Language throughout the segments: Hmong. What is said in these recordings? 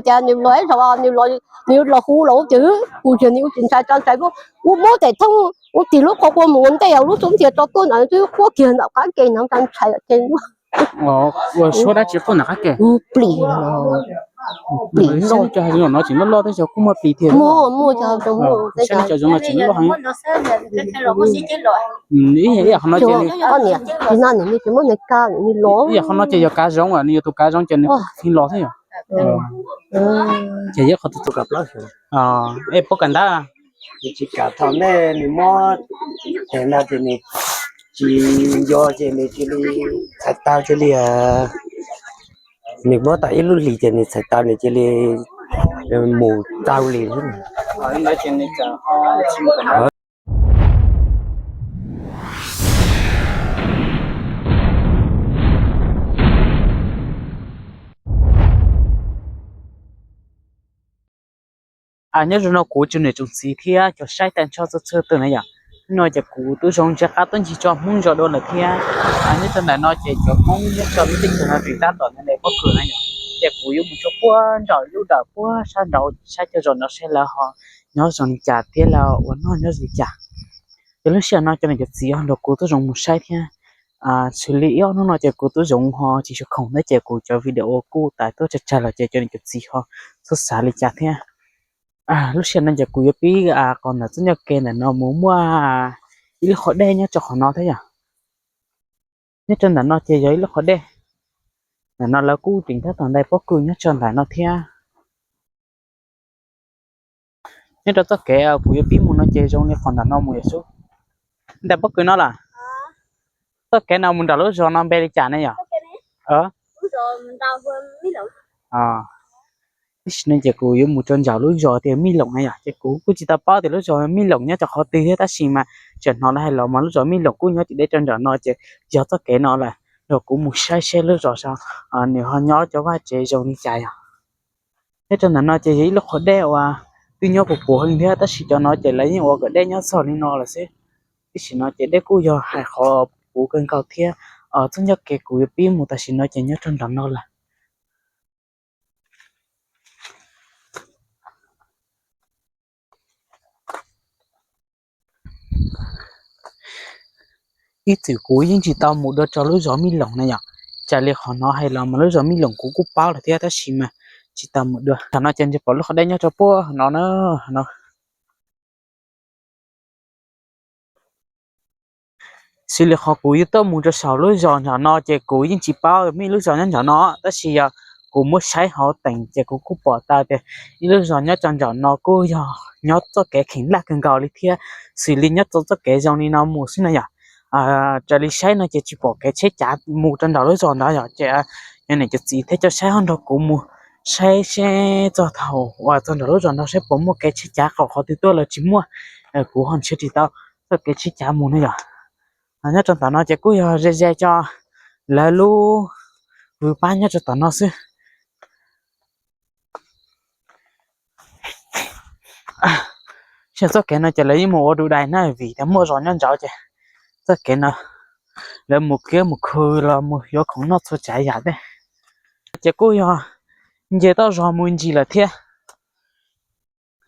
Tias nws los ib zaug nws los, nws los hu los ua tias kuv tias nws ua tsis ntshai tso ntshai lub ua muab tes thoob ua tig lub qhov qhua mus ua ntej lub txuas ntiag tso tuaj ntawd twb quaj kiag ntawm qab ke ntawd tso ntshai ces ua suab dab tsi quaj ntawm qab ke. Plis, plis loj no tseem loj loj tej zaum kuj muaj plis thiab. Muaj, muaj cov zoo no tseem loj heev. Ib yam qhov no ces nws, ib yam qhov no ces yog kav zoov, nws yog tus kav zoov ces nws thiaj los xwb yom. Ces yog qhov tus tus kav plaub. Es puab kav ntab. Nws tsis kam thaum nej nws muab tes na ces nws tsis nco ces nws cia li txhais tau cia li, nws muab tau ib lub hlis ces nws txhais tau nws cia li mus tau li xwb. Nyob zoo no kuv tsoom niam tsoom txiv thiab cov saib tag nrho txhua txhua tus na yom. Hnub no ces kuv tub zoo ntsia qab tuaj ncig tso Hmoob zos dua lawm thiab. Nyob rau ntawm no ces cov Hmoob nyob rau lub teb chaws no tseem tab tom ntev pob kws na yom. Ces kuv yuav mus rau puag nraum lub dawm puag sab nraud saib cov zos no seb lawv ho nyob zoo li cas thiab lawv ua noj nyob zoo li cas. Ces lub sij hawm no cov niam cov txiv ho nrog kuv tub zoo mus saib thiab. Xws li ib ob hnub no ces kuv tub zoo ho tsis tshua khoom thiab ces kuv cov video kuj tawm tuaj tsawg tsawg los ces cov niam cov txiv ho txhob xav li cas thiab. Lub sij hawm no ces kuv yuav pib qos ntawm txoj ncauj ke ntawm no mus muaj ib lub qhov dej nyob rau qhov no thiab yom. Nyob rau ntawm no ces yog ib lub qhov dej. Ntawm no lawv kuj tseem tab tom ntais pob kws nyob rau ntawm no thiab. Nyob rau txoj kev kuv yuav pib mus no ces zoo li qhov ntawm no mus yom xub. Ntais pob kws no lawm. Txoj kev no mus nram lub zos no npe li cas ne yom? Tab sis no ces kuv yuav mus rau nram lub zos tias Mij Loom na yom, ces kuv kuj tsis tau paub tias lub zos Mij Loom nyob rau qhov twg thiab tab sis mas tseem hnov lawv hais los mas lub zos Mij Loom kuj nyob tim deb rau nram no ces yog txoj kev no lawm. Nrog kuv mus saib seb lub zos nws ho nyob cov vaj tsev zoo li cas yom. Nyob rau ntawm no ces yog ib lub qhov dej uas twb nyob puv puv heev thiab tab sis cov no ces lawv yeej ua kom dej nyob txog li no lawm xwb. Tam sim no ces dej kuj yog hais qhov puv kawg nkaus thiab. Txoj ncauj kev kuv yuav pib mus tam sim no ces nyob rau nram no lawm. Ib txwm kuv yeej tsis tau mus dua rau lub zos Mij Loom na yom. Raws li qhov no hais los mas lub zos Mij Loom kuv kuj paub lawm thiab tab sis mas tsis tau mus dua. Thaum no ces ntshe pom lub qhov dej nyob rau puag no na, no. Xws li qhov kuv yuav tuaj mus rau saum lub zos nram no ces kuv yeej tsis paub muaj ib lub zos nyob nram no tab sis yog kuv muab saib hauv teem ces kuv kuj pom tau tias ib lub zos nyob rau nram no kuj yog nyob txoj kev kheev laj kawg nkaus li thiab. Xws li nyob txoj txoj kev zoo li no mus xwb na yom. Raws li saib no ces tsis pom kev tsheb cav mus rau nram lub zos ntawd yom. Ces cov niam cov txiv thiab cov saib ho nrog kuv mus saib seb txog thaum uas txog nram lub zos no seb puas muaj kev tsheb cav qaum qhov twg tuaj los tsis muaj. Kuv ho nrhiav tsis tau txoj kev tsheb cav mus na yom. Nyob rau tom no ces kuj yog ze ze rau lawv lub vwm pab nyob rau tom no xwb. Txoj kev no ces lawv yeej mus ua du dais na vim tias muaj zos nyob nraud ces txoj kev no lawv mus kiab mus khw los mus yuav khoom noj txhua tsav yam tej. Ces kuj yog nce toj zog mus ntsis lawm thiab.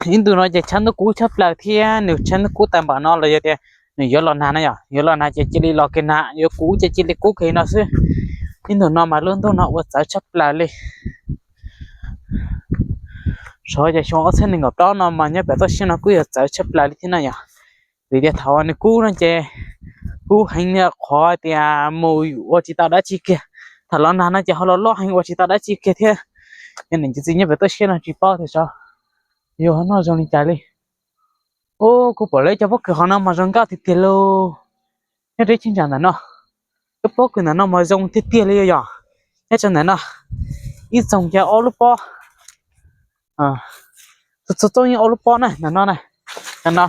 Ib ntus no ces tshav ntuj kub tshaj plaws thiab nws tshav ntuj kub tag npaum no los yog tias nws yuav los nag na yom, yuav los nag ces cia li los kiag nag, yuav kub ces cia li kub kiag no xwb. Ib ntus no mas lub ntuj no ua txawv tshaj plaws li. Sav ces xyoo ob txhiab nees nkaum plaub no mas nyob pem toj siab no kuj yog txawv tshaj plaws li thiab na yom. Vim tias thaum nws kub no ces kub heev li qhov tias mus ua tsis tau dab tsi kiag. Thaum los nag no ces ho los loj heev ua tsis tau dab tsi kiag thiab. Yog niam txiv nyob pem toj siab no tsis paub tias sav yuav noj zoo li cas li. Ub, kuv pom lawv cov pob kws hauv no mas zoo nkauj tiag tiag lauj. Nyob rau cheeb tsam ntawm no, lub pob kws ntawm no mas zoo tiag tiag li yom. Nyob rau ntawm no ib txoog ces ob lub pob, txhua txhua txooj yeej ob lub pob na ntawm no na. Ntawm no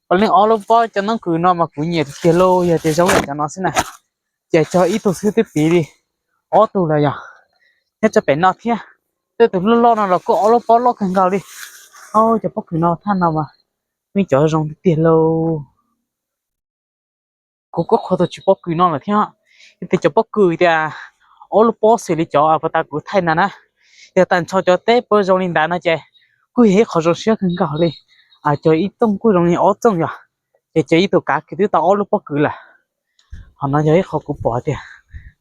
puav leej ob lub pob cov noob kws no mas kuv nyiam tiag tiag lauj, yog tias zoo li cov no xwb na. Ces cog ib tug xwb twb piv li ob tug lawm yom. Nyob rau pem no thiab, tej tus loj loj no los kuj ob lub pob loj kawg nkaus li. Cov pob kws no thaj no mas yeej cov zoo tiag tiag lauj. Kuv kuj qhuas tus tsis pob kws no lawm thiab. Yog tias cov pob kws tias ob lub pob xws li cov puag ta kuv thaij ntag na, Yog tag nrho cov teb puas zoo li ntawd no ces kuj yog ib qho zoo siab kawg nkaus li. Cog ib txooj kuj zoo li ob txooj yog, ces cog ib tug kav kiag twb tau ob lub pob kws lawm. Qhov no yog ib qho kuv pom tias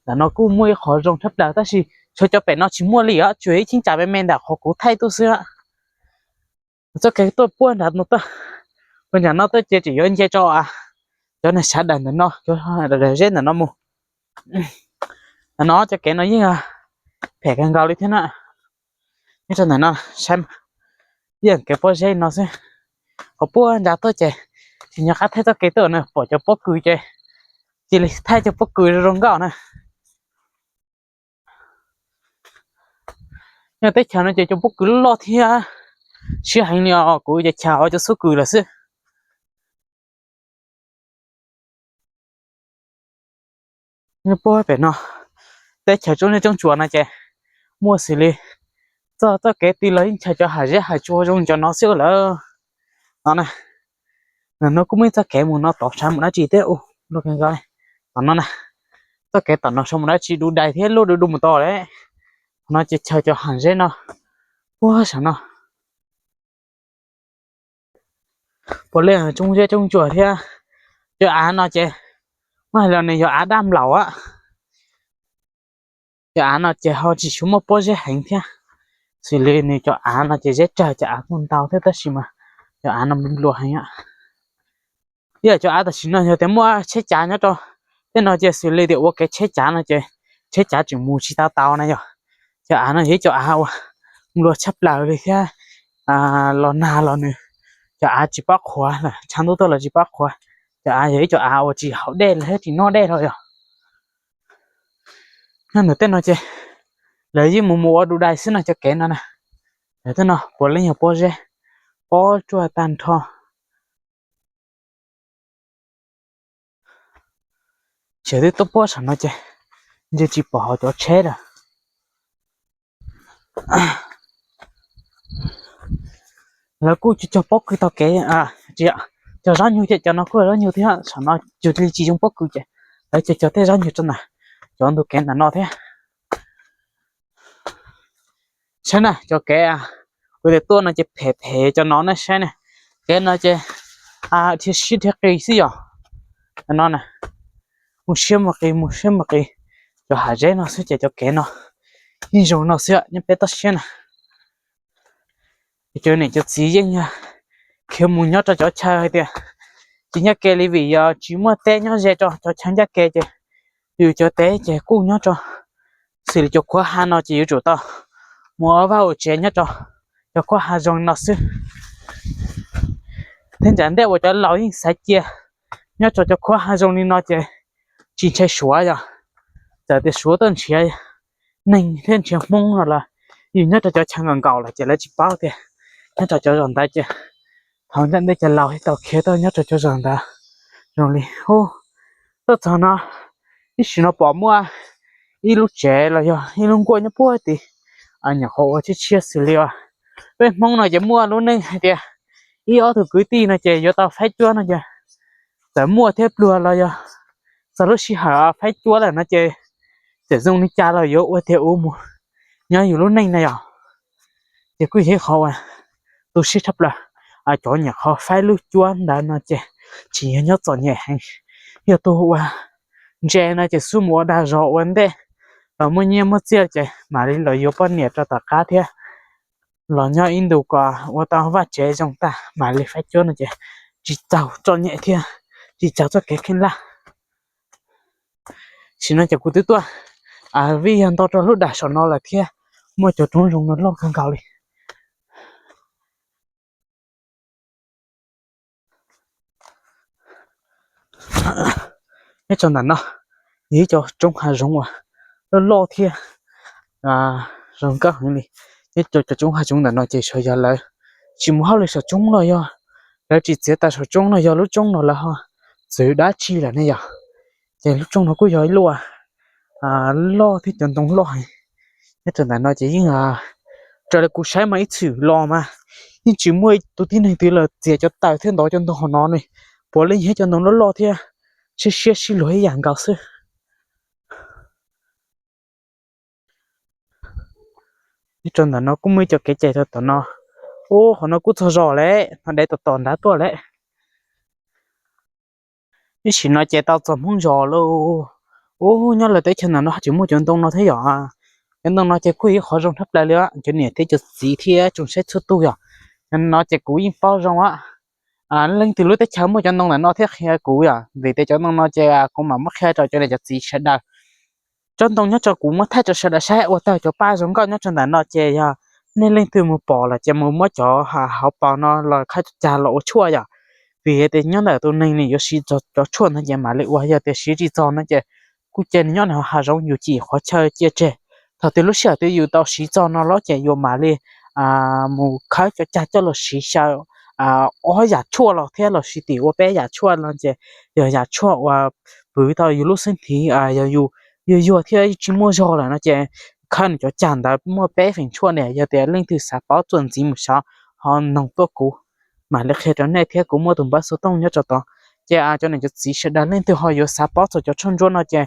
ntawm no kuj muaj ib qho zoo tshaj plaws tab sis tshuav cov pem no tsis muaj li os, tsuas ib cheeb tsam me me ntawm qhov kuv thaij tuaj xwb. Txoj kev tuaj puag nram no tuaj, puag nram no tuaj ces tseem yuav nce rau cov neeg sawv daws ntawm no, cov zeb ntawm no mus. Ntawm no cov kev no yeej phem kawg nkaus li thiab na. Nyob rau ntawm no saib, yeej kev pob zeb no xwb. Qhov puag nrad tuaj ces tsis nco qab thaij txoj kev tuaj no, pom cov pob kws ces cia li thaij cov pob kws zoo nkauj na. Nyob teb chaws no ces cov pob kws loj loj thiab siab heev li os, kuv ces chaws hauv cov xub kws lawm xwb. Nyob puag pem no, teb chaws Roob Zeb Roob Tsuas no ces muaj xws li txoj, txoj kev ti los yeej chaws cov hav zeb hav tsua zoo cov no xwb lawm. No na, ntawm no kuj muaj ib txoj kev mus no tod, saib mus dab tsi thiab. Ua, luaj kawg nkaus li. Tom no na, txoj kev tom no saib mus dab tsi, du dais thiab luaj du du mus tod lawm. Qhov no ces chaws cov hav zeb no, puag saum no. Puav leej Roob Zeb Roob Tsuas thiab. Cov av no ces muab hais los nws yog av dab nplaum a. Cov av no ces ho tsis tshua muaj pob zeb heev thiab, xws li nws cov av no ces zeb tsawg cov av kuj ntau thiab tab sis mas cov av no nplua heev. Ib yam cov av tam sim no yog tias muaj tsheb cav nyob rau tej no ces xws li tias ua kev tsheb cav no ces tsheb cav tseem mus tsis tau tau na yog. Cov av no yog ib cov av uas nplua tshaj plaws li thiab. Los nag los nws, cov av tsis pab qhuav, tshav ntuj tuaj los tsis pab qhuav. Cov av yog ib cov av uas tsis haus dej los thiab tsis noj dej los yog. Nyob ntawm tej no ces lawv yeej mus mus ua du dais xwb no cov kev no na. Lawv tej no puav leej yog pob zeb, pob tsuaj tag nrho. Ces twb tuaj puag saum no ces ntshe tsis pom hauv cov tsheb lawm. Lawv kuj cog pob kws taug kev, cog zab nyug ces cov no kuj yog zab nyug thiab, saum no cog li tsis zoo pob kws ces lawv cog cog tej zab nyug rau ntawm cov ntug kev ntawm no thiab. Saib na cov kev, kuv tias tuaj no ces phem phem cov no na, saib na. Kev no ces dhia siab dhia qis xwb yog. No na, mus siab mus qis mus siab mus qis. Cov hav zeb no xwb ces cov kev no yeej zoo no xwb nyob peb toj siab na. Cov niam cov txiv yeej khiav mus nyob rau cov chaw hais tias tsis ncaj ke li vim yog tsis muaj teb nyob ze rau cov chaw ncaj ke ces yus cov teb ces kuj nyob rau, xws li cov khuab ha no ces yuav tsum tau mus ua vaj ua tsev nyob rau cov khuab ha zoo li no xwb. Thiab ntshe ntej uas cov laus yeej xav cia nyob rau cov khuab ha zoo li no ces tsis ntshai suav yog. Txawm tias suav tuaj nrhiav neeg thiab nrhiav Hmoob no los yus nyob rau cov chaw nkaus nkaus lawm ces lawv tsis paub tias nyob rau cov zos ntawd ces thaum ntej ntej cov laus thiaj tau khiav tuaj nyob rau cov zos ntawd. Zoo li hu, tuaj txog no, ib sim no pom muaj ib lub tsev los yog ib lub nkuaj nyob puag tid, nyuam qhuav ua tshiab tshiab xws li os. Peb Hmoob no ces muaj lub neej hais tias ib ob tug kwv tij no ces yuav tau faib cuab no ces txawm muaj thiab pluag los yog txog lub sij hawm faib cuab lawm no ces txawm zoo li cas los yuav ua tiag ua mus nyob yus lub neej na yog. Ces kuj yog ib qho uas tu siab tshaj plaws, cov nyuam qhuav faib lub cuab ntawd no ces tsis yog nyob txom nyem heev. Yog tus uas ntse no ces xub mus ua dag zog ua ntej los muaj nyiaj muaj txiaj ces mam li los yuav poj niam rau tom qab thiab los nyob ib ntus kom ua tau vaj tsev zoo tag mam li faib cuab no ces tsis txaus txom nyem thiab tsis txaus txoj kev kheej laj. Tam sim no ces kuv twb tuaj vij yog nto rau lub dam saum no lawm thiab muaj cov roob zoo no loj kawg nkaus li. Nyob rau ntawm no yog ib co roob hav zoov uas loj loj thiab zoo nkauj heev li. Nyob rau cov roob hav zoov ntawm no ces xyov yog lawv tsis mus hauj lwm saum roob los yog lawv tsis txiav taws saum roob no yog lub roob no lawv ho txwv dab tsi lawm ne yog. Ces lub roob no kuj yog ib lub loj thiab cov ntoo loj heev. Nyob rau ntawm no ces yeej raws li kuv saib mas ib txwm los mas yeej tsis muaj tus tib neeg twg los txiav cov taws thiab ntov cov ntoo hauv no ne. Puav leej yog cov ntoo loj loj thiab siab siab sib luag ib yam nkaus xwb. Nyob rau ntawm no kuj muaj ib co kev cai rau tom no. Ub, qhov no kuj txog zos lawm, no dev tom tom nrad tuaj lawm. Ib sim no ces tau txog Hmoob zos lauj. Ub, nyob lawv teb chaws ntawm no tseem muaj cov ntoo no thiab yom. Cov ntoo no ces kuj yog ib qhov zoo tshaj plaws li, cov niam thiab cov txiv thiab tsoom saib txhua tus yom. Cov no ces kuv yeej paub zoo, leej twg lub teb chaws muaj cov ntoo ntawm no thiab qhia kuv yom, vim tias cov ntoo no ces kuv mam muab qhia rau cov niam cov txiv sawv daws. Tsob ntoo nyob rau kuv muab thaij rau sawv daws saib ua tag cov paj zoo nkauj nyob rau ntawm no ces yog nej leej twg mus pom los ces mus muab cov hauv paus no los qhab cag los ua tshuaj yom. Vim tias nyob ntawm tus neeg nws yuav siv cov tshuaj no ces mam li ua, yog tias siv tsis txog no ces kuj cia nws nyob nws hav zoov yus cim qhov chaw cia tseg. Thaum twg lub sij hawm twg yus tau siv txog no los ces yuav mam li mus khawb cov cag coj los siv xyaw ob yam tshuaj los thiab los sis tim ua peb yam tshuaj no ces yog yam tshuaj uas pwv tau yus lub xeeb thiv, yog yus yuag yuag thiab tsis muaj zog lawm no ces khawb nws cov cag ntawd muaj peb feem tshuaj ne. Yog tias leej twg xav paub txuas ntxiv mus xyov ho noog tuaj kuv mam li qhia rau nej thiab kuv muaj tus npawb xov tooj nyob rau tod. Ces cov niam cov txiv sawv daws leej twg ho yuav xav paub txog cov tshuaj ntsuab no ces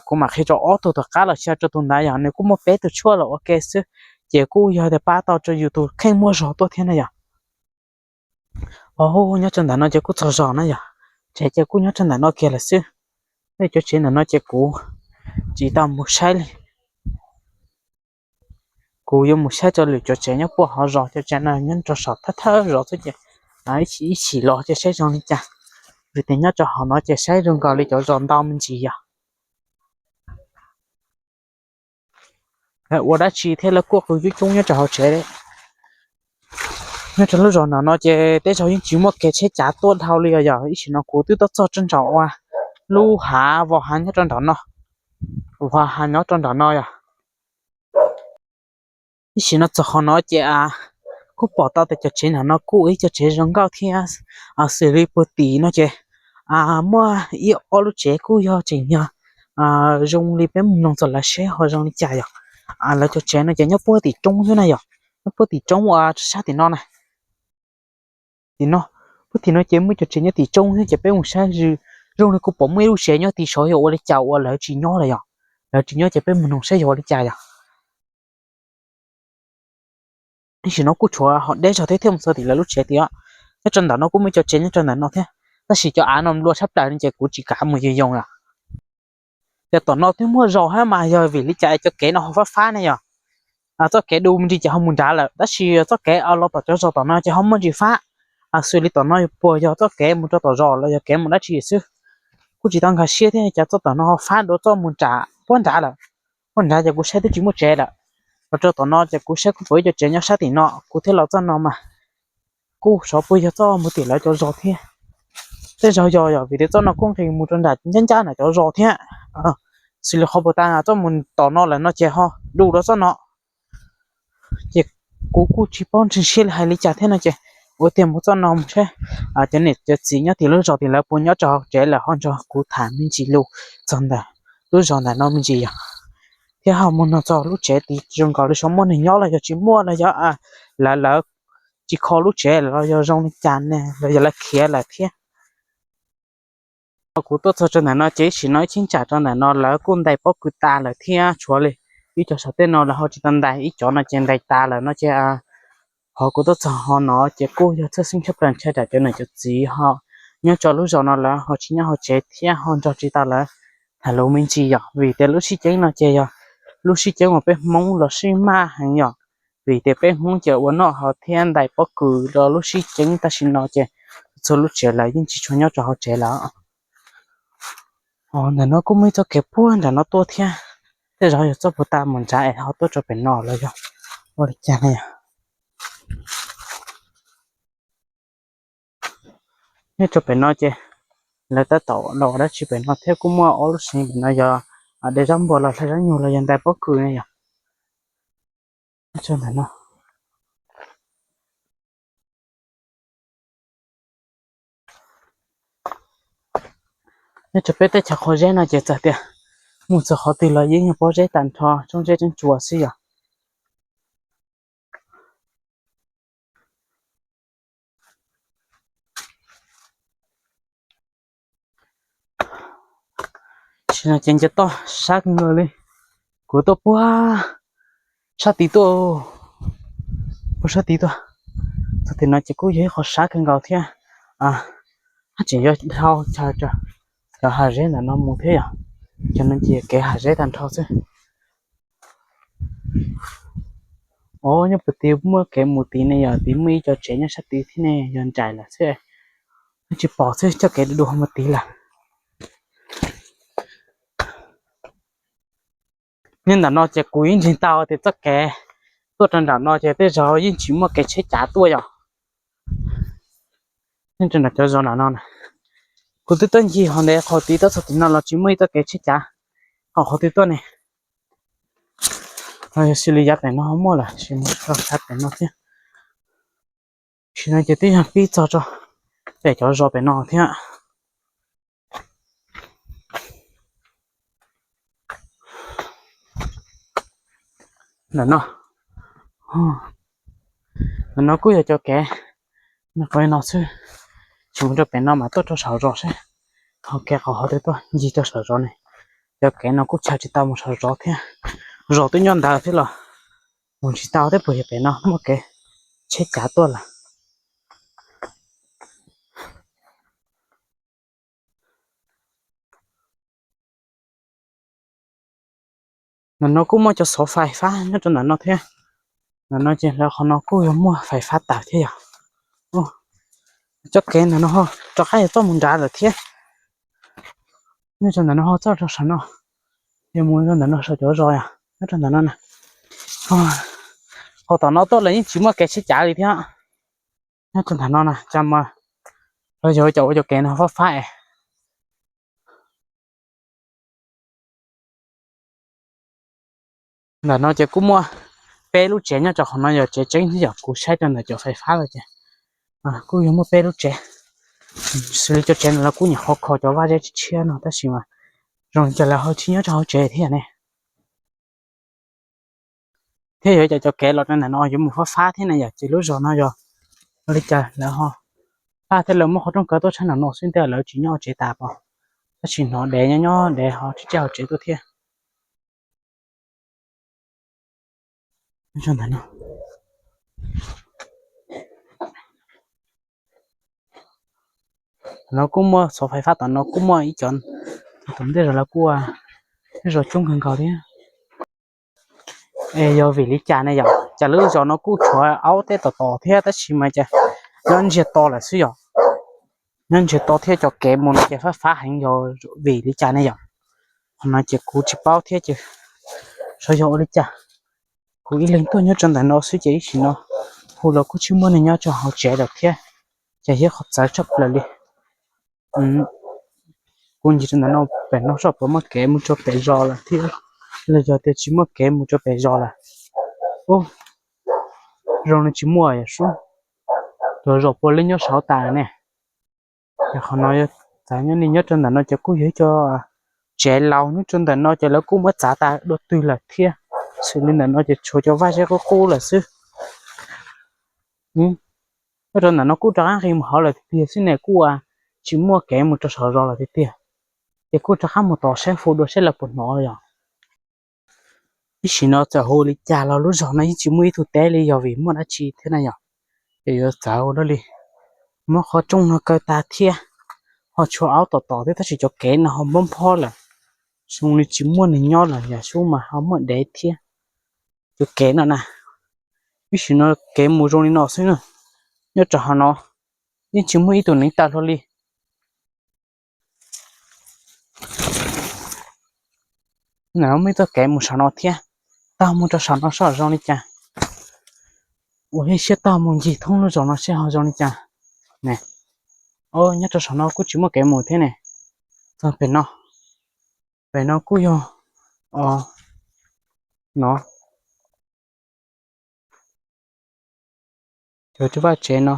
kuv mam qhia rau ob tug tom qab los xyaw rau tus ntawd yog nws kuj muaj peb tug tshuaj los ua ke xwb. Ces kuj yog tias pab tau rau yus tus kheej muaj zog tuaj thiab na yom. Nyob rau ntawm no ces kuj txog zos na yom, tsev ces kuj nyob rau ntawm no kiag lawm xwb. Tej cov tsev ntawm no ces kuv tsis tau mus saib li. Kuv yuav mus saib rau lwm cov tsev nyob puag hauv zos, cov tsev no nyob rau saum thawj thawj zos xwb ces ib chim los ces saib zoo li cas. Vim tias nyob rau hauv no ces saib zoo nkaus li cov zos ntau me ntsis yog lawv ua dab tsi thiab lawv kuaj qw coob coob nyob rau hauv tsev. Nyob rau lub zos ntawm no ces tej zaum yeej tsis muaj kev tsheb cav tuaj dhau li os yog. Ib sim no kuv twb tuaj txog rau nram ua lub hav, vos hav nyob rau nram no, vos hav nyob rau nram no yog. Ib sim no txog qhov no ces kuj pom tau tias cov tsev nram no kuj ib co tsev zoo nkauj thiab. Xws li puag tim no ces muaj ib ob lub tsev kuj yog tseem yog zoo li peb mus mloog txog lawv seb ho zoo li cas yog. Lawv cov tsev no ces nyob puag tim roob xwb na yog, nyob puag tim roob uas sab tim no na. Tim no, puag tim no ces muaj cov tsev nyob tim roob xwb ces peb mus saib zoo li kuv pom muaj ib lub tsev nyob tim saud yog ua li cas uas lawv tsis nyob lawm yog. Lawv tsis nyob ces peb mus mloog saib yog ua li cas yog. Ib sim no kuj tshuav ho deb zog thiab thiaj mus txog tim lawv lub tsev tiag. Nyob rau ntawm no kuj muaj cov tsev nyob rau ntawm no thiab, tab sis cov av no nplua tshaj plaws no ces kuv tsis kav mus yoos yoos os. Ces tom no twb muaj zos thiab mas yog vim li cas cov kev no ho fab fab ne yog. Txoj kev du me ntsis ces ho mus nrad lawm, tab sis txoj kev los tom cov zos tom no ces ho muaj ntsis fab. Xws li tom no puas yog txoj kev mus rau tom zos los yog kev mus dab tsi xwb, kuj tsis tau nkag siab thiab cas txoj tom no ho fab dua txoj mus nram puag nrad lawm. Puag nrad ces kuv saib twb tsis muaj tsev lawm. Los rau tom no ces kuv saib kuj pom ib co tsev nyob sab tim no, kuv thiaj los txoj no mas kuj xyov puas yog txoj mus tim lawv cov zos thiab. Tej zaum yog yog vim tias txoj no kuj nqis mus rau nram ncaj ncaj nram cov zos thiab. Xws li qhov puag ta txoj mus tom no lawm no ces ho du rau txoj no. Ces kuv kuj tsis paub ntseeg siab li hais li cas thiab no ces ua tiag mus txoj no mus saib cov niam cov txiv nyob tim lub zos tim lawv puas nyob rau hauv tsev lawm ho nrog kuv tham me ntsis lus txog ntawm lub zos ntawm no me ntsis yog, thiab ho mus nug txog lub tsev tid zoo nkaus li xyov muaj neeg nyob los yog tsis muaj los yog lawv lawv tsis kho lub tsev los yog zoo li cas ne los yog lawv khiav lawm thiab. Kuv tuaj txog rau ntawm no ces ib sim no ib cheeb tsam rau ntawm no lawv kuj ntais pob kws tas lawm thiab tshuav li ib co saum tej no lawv ho tsis tau ntais, ib cov no ces ntais tas lawm no ces ho kuv tuaj txog ho no ces kuj yog txhawj xeeb tshaj plaws ntshai tsam cov niam cov txiv ho nyob rau lub zos no lawv ho tsis nyob hauv tsev thiab ho nrog tsis tau lawv tham lus me ntsis yom, vim tias lub sib ceeb no ces yog lub sib ceeb uas peb Hmoob los sib maj heev yom, vim tias peb Hmoob ces ua noj haus thiab ntais pob kws rau lub sib ceeb tam sim no ces txhua lub tsev lawv yeej tsis tshua nyob rau hauv tsev lawm. Ntawm no kuj muaj ib txoj kev puag nram no tuaj thiab, tej zaum yog txoj puag ta mus nrad es ho tuaj rau pem no los yog ua li cas na yom. Nyob rau pem no ces lawv tab tom los ua dab tsi pem no thiab kuj muaj ob lub seev pem no yog de zaub npua los hlais zaub nyuj los yog ntais pob kws ne yom. Nyob rau peb teb chaws Qhov Zeb no ces txawm tias mus txog qhov twg los yeej yog pob zeb tag nrho, tsob zeb tsob tsua xwb yom. Tam sim no ces nce toj sab kawg nkaus li. Kuv tuaj puag Sab tid tuaj, ua sab tid tuaj. Txog tim no ces kuj yog ib qho sab kawg nkaus thiab. Haj tseem yuav dhau chaw cov hav zeb ntawm no mus thiab yom. Cov no ces kev hav zeb tag nrho xwb. Os, nyob puag tid muaj kev mus tid ne yom, tid muaj ib co tsev nyob sab tid thiab ne, yog nraim lawm xwb, tsis pom xwb, coj kev dua mus tid lawm. Nyob ntawm no ces kuv yeej ntseeg tau tias txoj kev tuaj rau nram no ces tej zaum yeej tsis muaj kev tsheb cav tuaj yom. Yeej rau nram cov zos nram no na, kuv twb tuaj ncig hauv ntawd qhov tid tuaj txog tim no los tsis muaj ib txoj kev tsheb cav qhov qhov twg tuaj ne. Yog xws li yav pem no ho muaj lawm, sim mus rau sab pem no thiab. Sim no ces twb yog pib txog rau pem cov zos pem no thiab. Ntawm no, ntawm no kuj yog cov kev, qhov no xwb, tsis mus rau pem no mas tuaj rau saum zos seb, ho kev qhov ho twg tuaj ncig rau saum zos ne. Cov kev no kuj chaw tsis tau mus saum zos thiab, zos twb nyob ntawd thiab los mus tsis tau thiab, puas yog pem no muaj kev tsheb cav tuaj lawm. Ntawm no kuj muaj cov xov fais fab nyob rau ntawm no thiab. Ntawm no ces lawv qhov no kuj yog muaj fais fab tawm thiab yom. Cov kev ntawm no ho rov qab yuav tuaj mus nrad lawm thiab. Nyob rau ntawm no ho txoj rau saum no, yog mus rau ntawm no saum cov zos yom, nyob rau ntawm no na. Ho tom no tuaj lawm yeej tsis muaj kev tsheb cav li thiab. Nyob rau ntawm no na, cas mas lawv yog cov ua cov kev no fab fab es. Ntawm no ces kuj muaj peb lub tsev nyob rau qhov no, yog tsev tseeb thiab yom, kuv saib rau ntawm cov fais fab lawm ces kuj yog muaj peb lub tsev. Xws li cov tsev no lawv kuj nyuam qhuav kho cov vaj zeb tshiab tshiab no tab sis mas zoo li cas lawv ho tsis nyob rau hauv tsev thiab ne. Thiab yog cov cov kev los rau ntawm no yuav mus fab fab thiab na yom, ces lub zos no yog ua li cas lawv ho fab thiab lawv muab qhov rooj kaw tuaj tshab nram no xwb, ntev lawv tsis nyob hauv tsev tas pom, tab sis hnov dev nyob nyob dev ho tsis txawj hauv tsev tuaj thiab. Ntawm no kuj muaj xov fais fab, tom no kuj muaj ib co, tom ntej zos lawv kuj ua, tej zos coob kawg nkaus thiab. Es yog vim li cas ne yom, cas lub zos no kuj tshuav aub tej tom tom thiab tab sis mas cas nyob ntsiag to lawm xwb yom. Nyob ntsiag to thiab cov kev mus no ces fab fab heev, yog vim li cas ne yom. Qhov no ces kuv tsis paub thiab ces xyov yog ua li cas. Kuv ib leeg tuaj nyob rau ntawm no xwb ces ib sim no hu los kuj tsis muaj neeg nyob rau hauv tsev lawm thiab, ces yog qhov txawv tshaj plaws li. Kuv ncig rau ntawm no pem no seb puas muaj kev mus rau pem zos lawm thiab, los yog tias tsis muaj kev mus rau pem zos lawm. Ub, zoo li tsis muaj yam sub, cov zos puav leej nyob saud tas ne. Ces qhov no yog txav nyob ni, nyob rau ntawm no ces kuj yog ib co tsev laus nyob rau ntawm no ces lawv kuj muab txav tas dua twg lawm thiab. Xws li ntawm no ces tshuav cov vaj zeb qub qub lawm xwb. Nyob rau ntawm no kuj rov qab nqis mus hauv lawm tiag tiag xwb ne, kuj tsis muaj kev mus rau saum zos lawm tiag tiag. Ces kuj rov qab mus tos saib hu dua saib lawv puas hnov yom. Ib sim no txawm hu li cas los lub zos no yeej tsis muaj ib tug teb li, yog vim muaj dab tsi thiab na yom. Ces yuav txawv ua luaj li, muab qhov rooj no kaw tas thiab, ho tshuav aub tom tom thiab tab sis cov kev no ho npob nphob lawm, zoo li tsis muaj neeg nyob lawm, yam sub mas ho muaj dev thiab. Cov kev no na, ib sim no kev mus zoo li no xwb na. Nyob rau hauv no yeej tsis muaj ib tug neev taw hlo li. Ntawm no muaj ib txoj kev mus saum no thiab, taug mus rau saum no seb zoo li cas. Ua ib siab taug mus ncig thoob lub zos no seb ho zoo li cas ne. Nyob rau saum no kuj tsis muaj kev mus thiab ne. Txog pem no, pem no kuj yog, o, no, cov vaj tsev no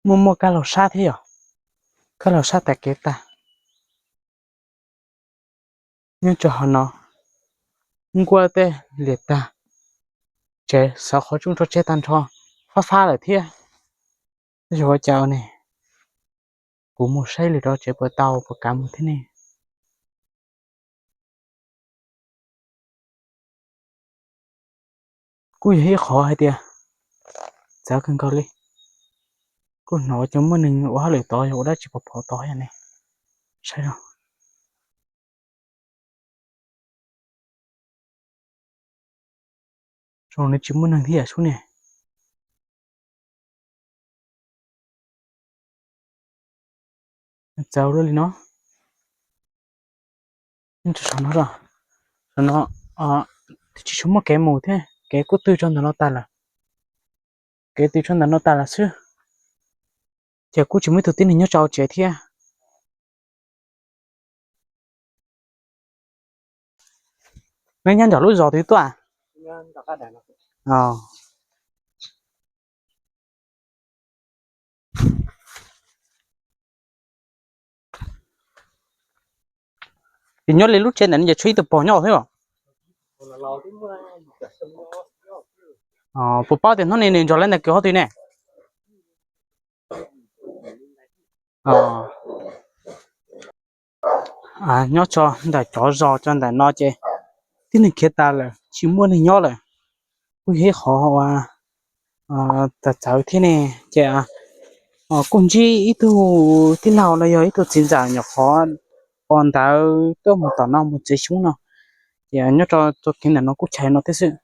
muaj muaj kab laug sab thiab yom, kab laug sab tas kev tag. Nyob rau hauv no nkuaj tej liam tag, tsev xov qhov rooj rau tseg tag nrho, fab fab lawm thiab. Yog ua cas ne, kuv mus saib lwm rau tsev puas tau puas kav mus thiab ne. Kuj yog ib qhov hais tias txawv kawg nkaus li. Kuj hnov cov muaj neeg ua hauj lwm tod yog ua dab tsi pov phov tod yog ne. Saib no. Zoo li tsis muaj neeg thiab yam sub ne. Txawv luaj li no. Saum no, saum no twb tsis tshua muaj kev mus thiab, kev kuj tw tso ntawm no tas lawm. Kev tw tso ntawm no tas lawm xwb. Ces kuj tsis muaj ib tug tib neeg nyob tso tsev thiab. Neb nyob nram lub zos twg tuaj? Ces nyob li lub tsev ntawm no ces tshuav ib tug pog nyob xwb os. Puas paub tias hnub no nws nrog lawv ntag kwv hov twg ne? Nyob tso ntawm cov zos tso ntawm no ces tib neeg khiav tas lawm tsis muaj neeg nyob lawm. Kuj yog ib qhov uas txawv txawv thiab ne. Ces kuj ntsib ib tug tij laug los yog ib tug txiv ntxawm nyuam qhuav pom ntawv tuaj mus tom no mus txiav xyoob no. Ces nyob rau txoj kev ntawm no kuj chais no thiab xwb.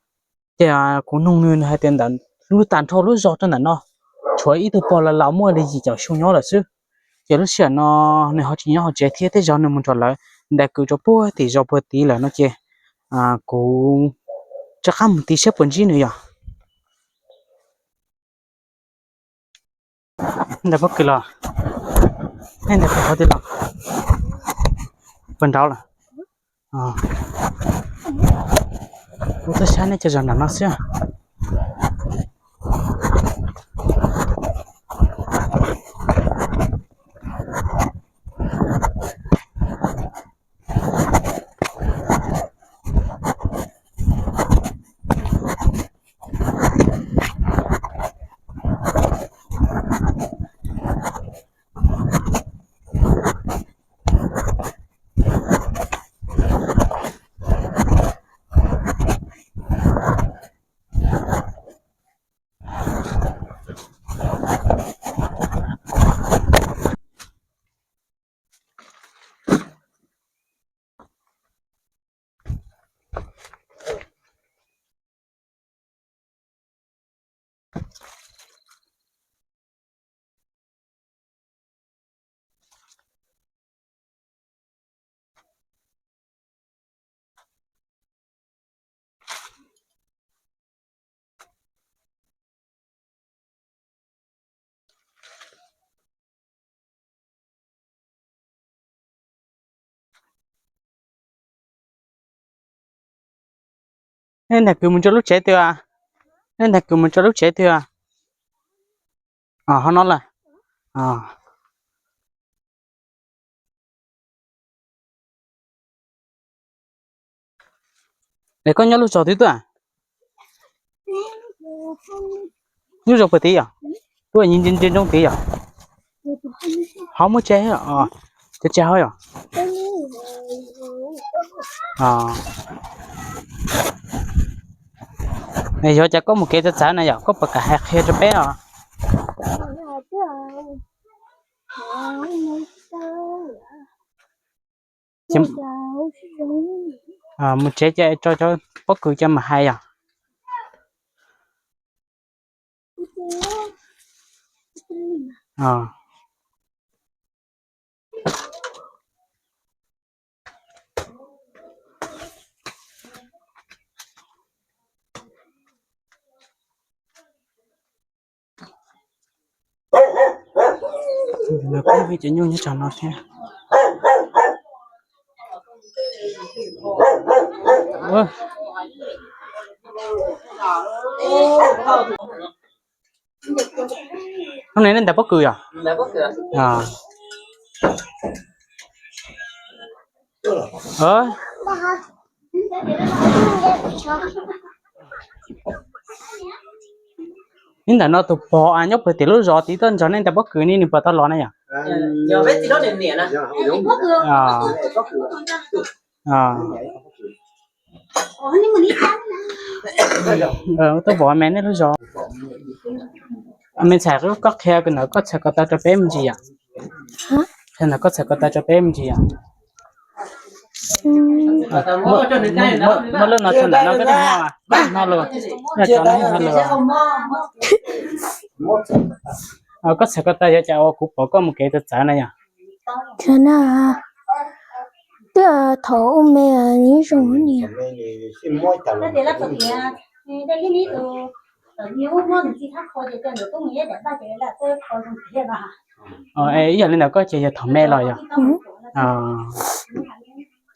Ces kuv nug nws hais tias ntawm lub tag nrho lub zos rau ntawm no tshuav ib tug pog laus laus muaj li yim caum xyoo nyob lawm xwb. Ces lub sij hawm no nws ho tsis nyob hauv tsev thiab, tej zaum nws mus nrog lawv ntag kwv rau puag tim zos puag tid lawm no ces kuv rov qab mus tiv saib puas ntsib nws yom. Ntawm pob kws los, nej ntawm pob kws qhov twg los? Puas nraud lawm? Kuv tuaj saib nej cov zos nram no xwb. Nej ntag kwv mus rau lub tsev twg? Nej ntag kwv mus rau lub tsev twg? Ho no lawm. Es koj nyob lub zos twg tuaj? Lub zos puag tid yom? Tuaj ntsia ntsia ntsoov tid yom? Ho muaj tsev, cov tsev hauv yom? Yog cas koj mus kev txawv txawv na yom, koj puas kam hais qhia rau peb os? Mus tsev ces tso cov pob kws cov mas hais yom. Cov nyuj nyob tsam no thiab. Hnub no nej ntais pob kws yom? Ib ntawm no tus pog nyob puag tim lub zos tid tuaj nrog nej ntais pob kws ne, nws puas tau los na yom? Tuaj pom me nej lub zos. Me ntxhais, koj qhia ntawm koj txhais ko taw rau peb me ntsis yom. Qhia ntawm koj txhais ko taw rau peb me ntsis yom. Muab lub no tso ntawm no, koj no los, no los. Koj txhais ko taw yog cas uas kuv pom koj mus kev txawv txawv na yom? Twb thaum ua me yeej zoo niam. Ib yam li ntawd koj ces yog thaum me los yog?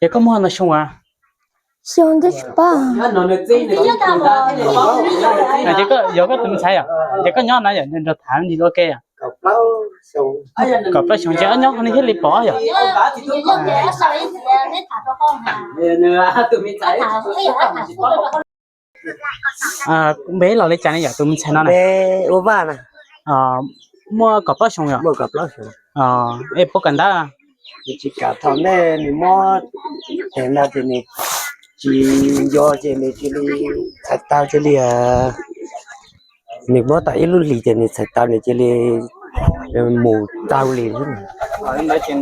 Ces koj muaj ntau xyoo as? Xyoo twb tsis paub. Ces yog koj tus me ntxhais yom, ces koj nyob no yom, nrog tham ntsis ua ke yom. Kaum plaub xyoo ces nyob qhov no thiaj li pom yom. Npe los li cas ne yom tus me ntxhais no na? Ua Vaj na. Muaj kaum plaub xyoo yom? Es puas kawm ntawv? Tsis kam, thaum nej nws mob tes ntawd ces nws tsis nco ces nws cia li txhais tau cia li, nws mob tau ib lub hlis ces nws txhais tau nws cia li mus tau li. Txawm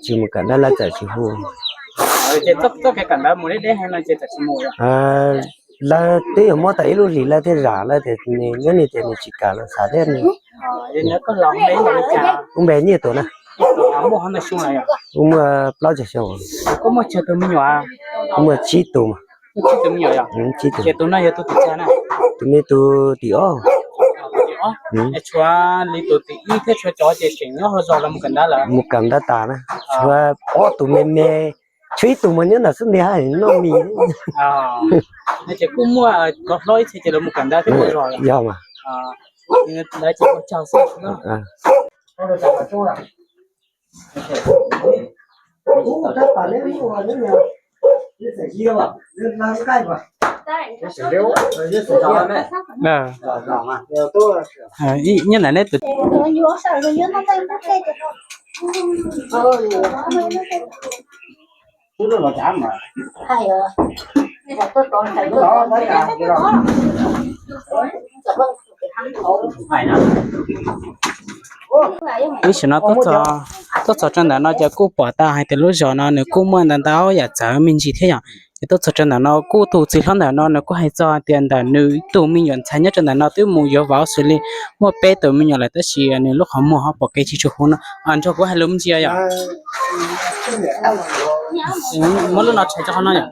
tsis mus kawm ntawv lawv txawm tsis hu. Lawv twb yuav mob tau ib lub hlis lawv thiaj zam lawv tias nws nyob ni ces nws tsis kam lawv xav thiab. Kuv npe Nyiaj Tuam na. Kuv muaj plaub caug xyoo. Kuv muaj tsib tus. Tus me tus tim ob. Tshuav li tus tim ib thiab tshuav cov ces tseem nyob hauv zos los mus kawm ntawv lawm? Mus kawm ntawv tas na. Tshuav ob tus me me, tshuav ib tus mas nyob ntawm xub ntiag noj mis. Ces kuj muaj cov hlob ib txhia ces lawv mus kawm ntawv thiab mus zos. Yog mas. Ntawd ces ua tsaug xwb. Nyob ntawm neb tus Ib sim no tuaj txog rau ntawm no ces kuj pom tau hais tias lub zos no nws kuj muaj ntau ntau yam txawv me ntsis thiab yom. Ces tuaj txog rau ntawm no kuj tus txiv hlob ntawm no nws kuj hais txog tias ntawm nws ib tug me nyuam ntxhais nyob rau ntawm no twb mus yuav vauv xws li muaj peb tus me nyuam lawm tab sis nws lub qhov muag ho pom kev tsis tshua huv no. Nrog kuv hais lus me ntsis yom. Muab lub no tshais rau qhov no yom.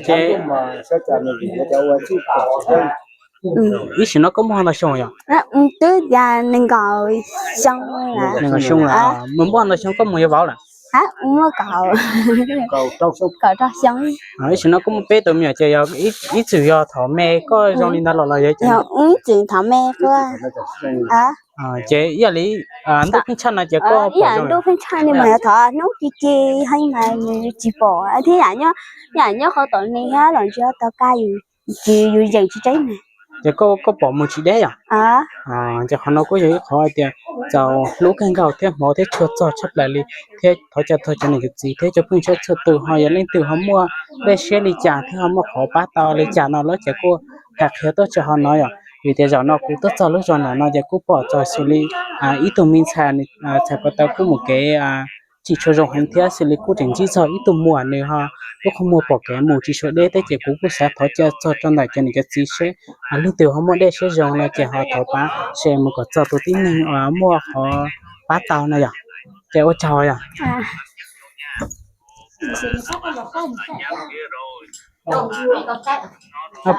Ces ib sim no koj muaj ntau xyoo yom? Twb tias nees nkaum xyoo. Nees nkaum xyoo lawm. Mus muaj ntau xyoo koj mus yuav vauv lawm? Muaj kaum rau xyoo. Ib sim no koj muaj peb tus me nyuam ces yog ib txwm yog thaum me koj zoo li ntawd los los yog? Ib txwm thaum me koj. Ces ib yam li ntuj pheej tshaj no ces koj ib yam ntuj pheej tshaj ni mas thov hnub ci ci heev mas nws tsis pom thiab yam nyob, yam nyob qhov tom ne thiab los ntsia tau kaj yus, yus yeem tsis tseeb na. Ces koj pom mus tsis deb yom? Ces qhov no kuj yog ib qhov hais tias txaus hlub kawg nkaus thiab hmov thiab tshua txog tshaj plaws li, thiab thov caw txog cov niam cov txiv thiab cov phooj ywg txhua tus ho yog leej twg ho muaj dej siab li cas thiab ho muaj qhov pab tau li cas no los ces kuj hais qhia tuaj txog qhov no yom, vim tias zaum no kuv tuaj txog lub zos ntawm no ces kuj pom txog xws li ib tug me ntxhais, ntxhais ko taw kuj mus kev tsis tshua zoo heev thiab xws li kuj tseem ntsib txog ib tug muam nws ho lub qhov muag pom kev mus tsis tshua deb thiab ces kuv kuj xav thov caw txog rau ntawm cov niam cov txiv seb leej twg ho muaj dej siab zoo no ces ho thov pab share mus kom txog tus tib neeg muaj qhov pab tau no yom. Ces ua tsaug yom.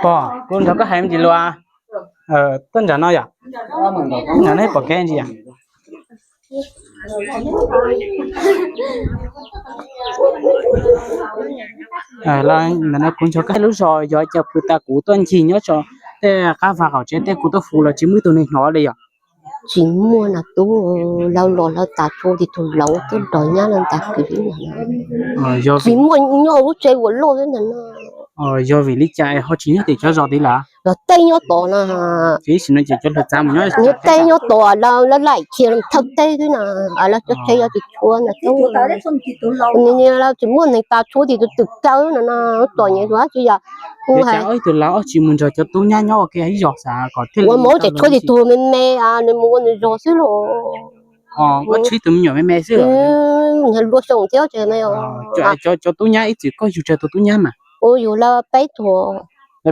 Pog, kuv nrog koj hais me ntsis lus. Tuaj nram no yom? Nram no pom kev ntsis yom? Ntawm no kuv nrog koj hais lub zos yog cas pw tas kuv tuaj ncig nyob tso tej qab vag qaum tsev tej kuv tuaj fu los tsis muaj ib tug neeg hnov li yom? Tsis muaj na tub, lawv los lawv tas tsuas ib tug laus twb nrog nyab lawv tas kwv li no. Tsis muaj nyob lub tsev uas loj xwb ntag no. Yog vim li cas ho tsis nyob tim cov zos tid lawm? Los tej nyob tom no, ces ib sim no ces cov hluas txav mus nyob, tej nyob tom lawv laim kiag thawj teb xwb na, lawv cov teb yuav tsis tshuav na, lawv tsis muaj neeg tas tshuav tim tus twm kawg no no, txom nyem dab tsi yom. Ib tug laus ob tsis mus nrog cov tub nyab nyob ua ke ib zos xav kom ua mov ces tshuav tim tus me me, nws mus ua nws zog xwb los. Ua tshwj tus me nyuam me me xwb. Luag xyoo thiab. Cov tub nyab ib txwm koj yug tsawg tus tub nyab mas? Ua yug lawv peb tug.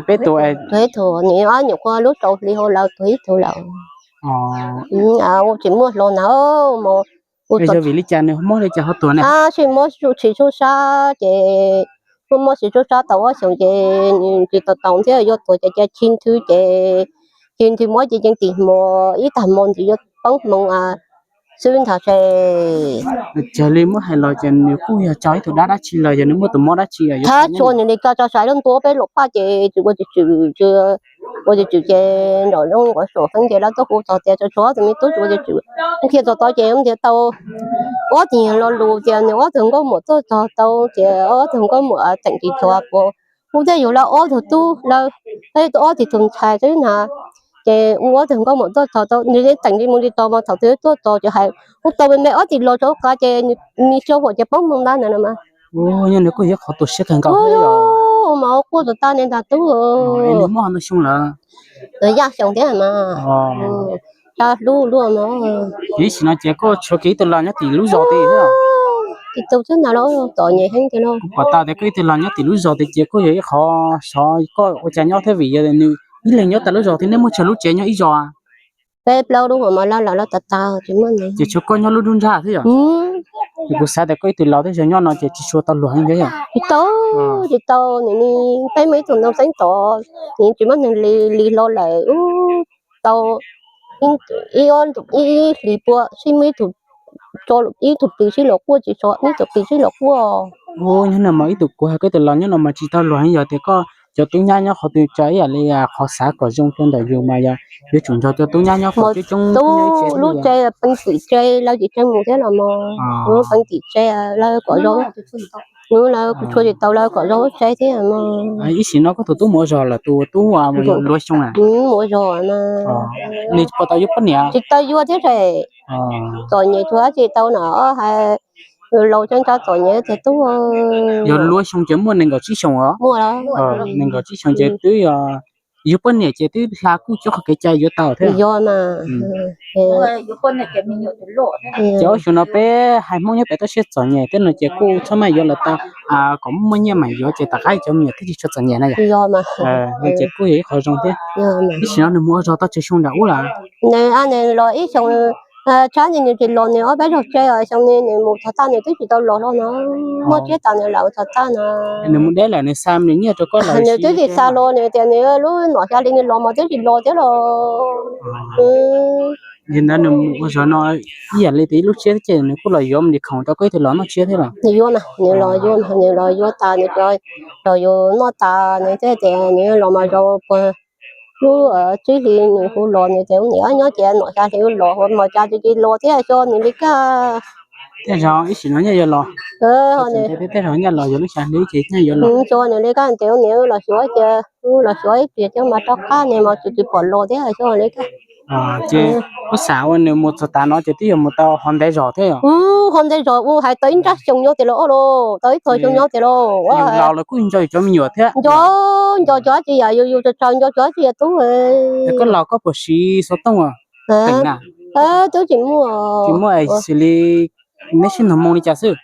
Peb tug, tus ib tug, nws ob nyuam qhuav lub rau hli hauv lawv tus ib tug lawm. Tsis muaj hlo na. Yog vim li cas nws mob li cas ho tuag ne? Tab sis mob tsis tshua sab ces, mob mob tsis tshua sab tau ob xyoos ces nws tsis tau tau thiab yuav tuag ces cia chi nthwv ces, chi nthwv mob ces ceev tim hmo, ib tag hmo ntxiv yuav poob hmoov xwb ntag se. Cas li muab hais los ces nws kuj yog tso ib tug dab dab tsi los yog nws muaj tus mob dab tsi los yog txhua nws li ko tso sai lub ntua peb luam paj ces tsis ua tsis tswm, ua tsis tswm ces nram zoov nquav suam heev ces lawv tuaj hu txog tias tso tshuav tus me tub tsis ua tsis tswm. Ua kiag txog tod ces ntiav tau ob tug lo lus tias nws ob tug nkauj muam tuaj txog tau ces ob tug nkauj muam teem tsis txog puas hu thiaj yug lawv ob tug tub lawv, ob tug tus ntxhais xwb na. Ces ua ob tug nkauj muam tuaj txog tau nws teem tsis mus tsis txog mas thaum twg tuaj txog ces hais hu tau me me ob tug los rau qab ces nws xyov huam ces poob hmoov ntag na no mas. Nyob nws kuj yog qhov tu siab kawg nkaus mas quaj tus tag ne ntag tub. Nws muaj ntau xyoo lawm? Yaj xyoo thiab mas. Tsa hlub luaj no. Ib sim no ces koj tshuav kiag ib tug los nyob tim lub zos tid thiab? Tsis tau thiab ntag los, txom nyem heev tiag los. Kuv pom tau tias koj ib tug los nyob tim lub zos tid ces kuj yog ib qhov xyov koj ua cas nyob thiab vim yog nws ib leeg nyob tas lub zos thiab nej muaj tsawg lub tsev nyob ib zos? Peb plaub lub mas lawv los lawv tas tas tsis muaj. Ces tshuav koj nyob lub nruab nrab thiab yom? Ces kuv xav tias koj ib tug los twb yog nyob no ces tsis tshua tau luag heev thiab yom? Tsis tau, tsis tau, nws peb muaj ib tug ntoo xeeb tod, nws tsis muaj neeg li hlo lawm. Tau ib ob ib hlis pua sib muaj ib tug, ib tug plis sib los quaj tsis tso, ib tug plis sib los quaj. Nyob no mas ib tug kuv hais koj tus los nyob no mas tsis tau luag heev, yog tias koj cov tub nyab nyob qhov twg tso ib yam li qhov xav kom zoo rau ntawm yus mas yog yuav tsum nrog cov tub nyab nyob kom coob coob. Lub tsev peev tim tsev lawv tsis tseem mus thiab los mas, lub peev tim tsev lawv kom zoo, lub lawv kuj tshua tsis tau lawv kom zoo lub tsev thiab mas. Ib sim no koj tus tub mus ua zog lawm, tus tub mus ua zog na, nws puas tau yuav poj niam? Tsis tau yuav thiab ces txom nyem tsuas tsis tau na, hais laus tseeb txom nyem tiag tub. Yog luag xyoo ces muaj nees nkaum tsib xyoos os. Muaj nees nkaum tsib xyoos ces twb yog yug poj niam ces twb hla kuj coj qhov kev cai yuav tau thiab. Yog mas. Ces ob xyoo no peb haiv Hmoob nyob pem toj siab txom nyem thiab no ces kuj txhob maj yuav lawv tau, kom muaj nyiaj mam yuav ces tom qab cov me nyuam thiaj tsis tshua txom nyem na yom. Yog mas. Ces kuj yog ib qho zoo thiab. Ib sim no nws mus ua zog tau tsawg xyoo nram ub lawm? Nws los ib xyoo, tshab ntsis nws tsis los nws ob peb zaug tsev, xyoo no nws mus txog tag nws twb tsis tau los hlo no, muaj tsiab tas nws lawm txog tag no. Nws mus deb lawm nws xa nws nyiaj rau koj lawm? Nws twb tsis xa los, nws tias nws lub nom xya hli nws los mas twb tsis los thiab los. Yog ntawd nws mus ua zog no ib yam li tias ib lub tsiab ces nws kuj los yuav mus li khoom rau koj ib tug los noj tsiab thiab los? Nws yuav mas, nws los yuav, nws los yuav tas nws los yuav noj tas nws thiaj tias nws los mas zog puag lub tsib hlis nws hu los nws tias ub niam nyob ces nom xya hli los hu mas cas tsis los thiab xyov nws li kaj. Tej zaum ib sim no nyaj yuav los. Tej zaum nyaj los yog lub xya hli ces nyaj yuav los. Xyov nws li kaj tias ub niam los xyuas ces, los xyuas ib pliag coj mas rov qab nws mas tsis tsis pom los thiab xyov li kaj. Ces kuv xav ua nws mus txog tav no ces twb yog mus tau hov ntev zog thiab. Hov ntev zog ua hais tau ib nrab xyoo nyob tiag los los, tau ib tog xyoo nyob tiag los. Laus los kuj nco cov me nyuam thiab. Nco, nco cov tsis yam yus yus tsaws tsaws nco cov tsis yam tub. Koj laus koj puas siv xov tooj? Twb tsis muaj. Tsis muaj xws li neb sib nug moo li cas xwb?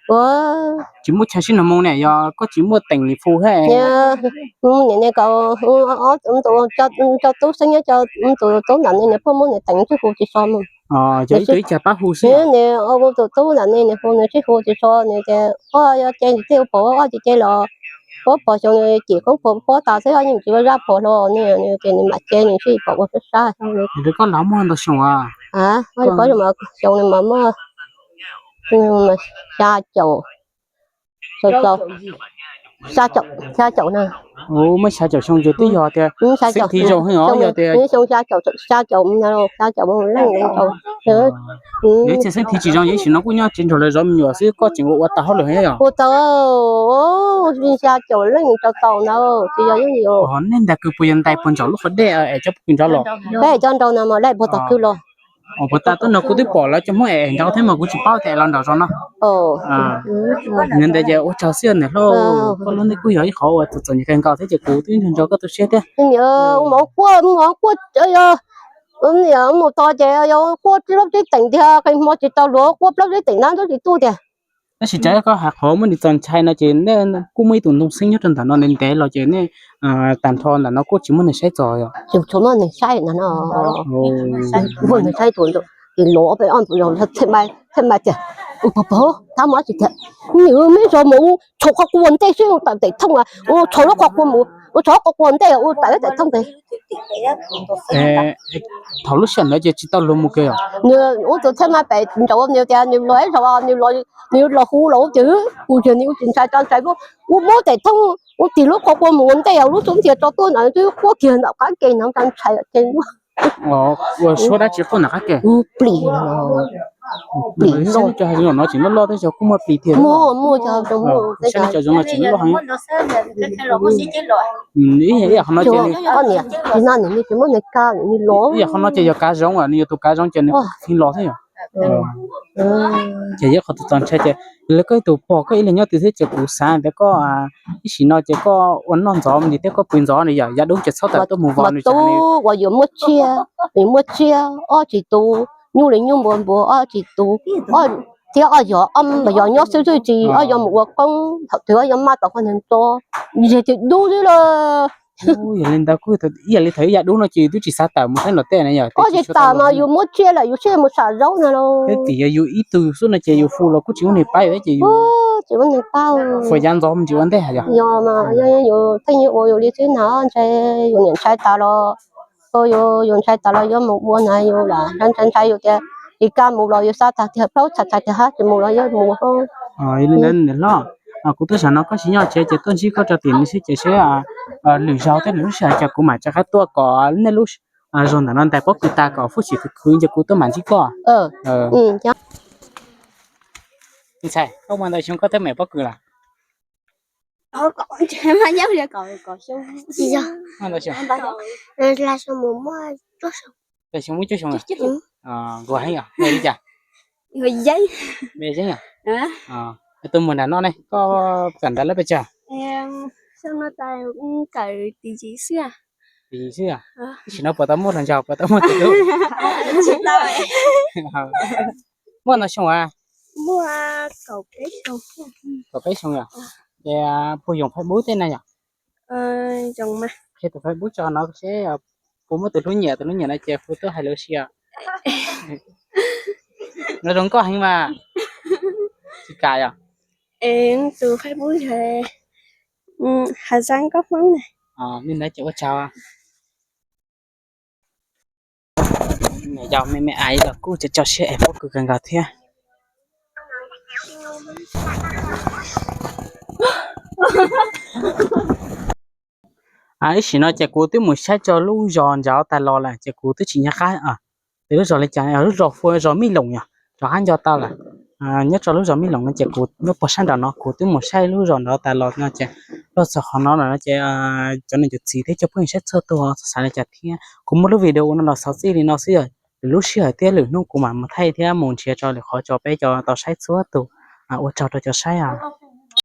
Tsis muaj chaw sib nug moo ne, yog koj tsis muaj teem li fu thiab. Niam ne, cov tub xeeb nyob, tus tub ntawm ne, nws puag muab nws teem tsis hu tsis so mus. Yog ib tug ib cag pab hu xwb. Tus tub ntawm ne nws hu nws tsis hu tsis so, nws tias ob yog ces nws thiaj ua pom ob ces ces los, puab pom xyoo cim koob puas pob tas xwb, yeej tsis ua zaj pom hlo ne, nws tias nws mam ces nws tsis pom ua sab sab. Koj laus muaj ntau xyoo? Xyoo nws mas muaj xya caum, xya caum, xya caum na. Muaj xya caum xyoo ces twb yog tias xeeb thiv zoo heev os, yog tias xya caum, xya caum leej. Yog ib txhia xeeb thiv tsis zoo ces ib sim no kuj nyob tsev nrog lawv zov me nyuam xwb, koj tseem ua ua tau hauj lwm yom? Ua tau. Xya caum leej rau tau ntawd tsis yog yeej yus. Nej ntais kws puas yog ntais puag nraum lub qhov dej es cov puag kws nrov los? Peb cov nrau no mas lawv puag tom kws los. Puag ta tuaj no kuv twb pom lawv cov Hmoob es nrau thiab mas kuv tsis paub tias los nraum zos no. Yog ntawd ces ua tsaug xwb niam hlob, koj lub neej kuj yog ib qhov uas txom txom nyem kawg nkaus thiab ces kuv twb nrog nrog koj tu siab thiab. Mus quaj, mus quaj, mus tos ces yog quaj plaub tsib teem tiag, qee hmo tsis tau luag quaj plaub tsib teem na twb tsis tuaj tiag. Tab sis cov koj hais qhov muaj nws txaus ntshai no ces nej kuj muaj ib tug ntoo xeeb nyob rau ntawm no ntev ntev los ces nej tag nrho ntawm no kuj tsis muaj neeg saib txog os? Tsis muaj neeg saib ntawm no. Muaj neeg saib tus ntawd ces los peb ob tug yog thiaj mas tias, ua pog pog tab muaj dab tsi tiag, nws me zog mus ua tshov qhov kua ntej xwb ua tawm tes thooj, ua tshov lub qhov kua mus ua tshov qhov kua ntej ua tawm tes thooj tes. Thaum lub sij hawm ntawd ces tsis tau luag mus kiag os? Nws ua tus thiaj mas pem nraud nws tias nws los ib zaug nws los hu los ua ces kuv tias nws ua tsis ntshai tso ntshai ua muab tes thooj ua tig lub qhov kua mus ua ntej lub xub ntiag tso tuaj ntawd twb quaj kiag ntawm qab ke ntawd ntshai ntshai ces ua suab dab tsi quaj ntawm qab ke? Plis, plis loj. Cov hav zoov no tseem loj loj, tej zaum kuj muaj plis thiab. Muaj, muaj cov hav zoov, muaj cov hav zoov no tseem loj heev. Ib yam qhov no ces nws, tsis naj nws tsis muaj neeg ka nws los. Ib yam qhov no ces yog kav zoov, nws yog tus kav zoov ces nws kuj kheev los thiab yom. Ces yog qhov txaus ntshai ces lawv koj ib tug pog koj ib leeg nyob twg thiab ces kuv xav tias koj ib sim no ces koj ua noj ntxov mus thiab koj pw ntxov nws yom, yav dub ces txhob tawm tuaj mus vov nws. Uas yuav muaj tsiaj, yuav muaj tsiaj ob tsis tu, nyuj li nyuj npua npua ob tsis tu, thiab ob yog, ob yog nyob xwb xwb tsis ob yog mus ua koob thaum twg ob yog maj tom qhov ntawd tso, ntseg twb dub xwb lawm. Yog li ntawd kuj ib yam li thaum ib yav dub no ces yus twb tsis xav tawm mus saib nram tej na yom. Ob tsis tawm mas yus muab tsiaj lawm yus siab mus sam zaub na los. Peb tim yog yus ib tug xwb no ces yus hu los kuj tsis muaj neeg pab yus thiab ces yus tsis muaj neeg pab, fua yav ntxov mus ntsis ua ntej yom. Yog mas yus pheej yuav ua yus li xwb na, ntshai yus niam ntshai tas los, yus ntshai tas los yuav mus ua na yus lam ntshai ntshai yus tias tsis kam mus los yus xav tag tias plaub txhais txhais tias hab tsis mus los yuav mus. Yog li ntawd niam hlob, kuv twb xav no koj tsis nyob tsev ces tuaj ntsib koj rau tim no seb ces seb lwm zaug thiab lwm lub sij hawm ces kuv mam rov qab tuaj kom nej lub zos ntawm no ntais pob kws tag kom fuab sim khwv khwv ces kuv tuaj mam ntsib koj. Ntxhais, koj muaj ntau xyoo koj twb mam pob kws lawm? Muaj ntau xyoo? Xyoo muaj cuaj xyoo. Nquag heev yom, li cas? Me yeeb yom. Tus muam nram no ne, koj kawm ntawv lab pes tsawg? Tim yim xwb. Tam sim no puas tau muaj hluas nraug, puas tau muaj tus hlub? Muaj ntau xyoo as? Kaum peb xyoo yom. Ces puas yoom Facebook tej na yom? Qhia tus Facebook tso no seb puas muaj tus hlub nyiam, tus hlub nyiam no ces hu tuaj hais lus si os. No zoo nkauj heev mas. Tsis kam yom? Tus Facebook yog Hav Zab Nkauj Hmoob na. Li ntawd ces ua tsaug. Niam yau me me ais los kuj tso tso siab es pob kws kawg nkaus thiab. Ib sim no ces kuv twb mus saib txog lub zos nraud tag los lawm ces kuv twb tsis nco qab tias lub zos li cas, lub zos hu zos Mij Loos yom, rov qab nco tau lawm. Nyob rau lub zos Mij Loos no ces kuv nyob puag sab nraud no, kuv twb mus saib lub zos nraud tag los no ces los txog qhov no lawm no ces cov niam cov txiv thiab cov phooj ywg saib txhua tus xav li cas thiab. Kuv muab lub video ua no los xaus txij li no xwb, lwm lub sij hawm thiab lwm hnub kuv mam mus thaij thiab mus nrhiav rau lwm qhov rau peb cov tau saib txhua tus. Ua tsaug rau cov saib os.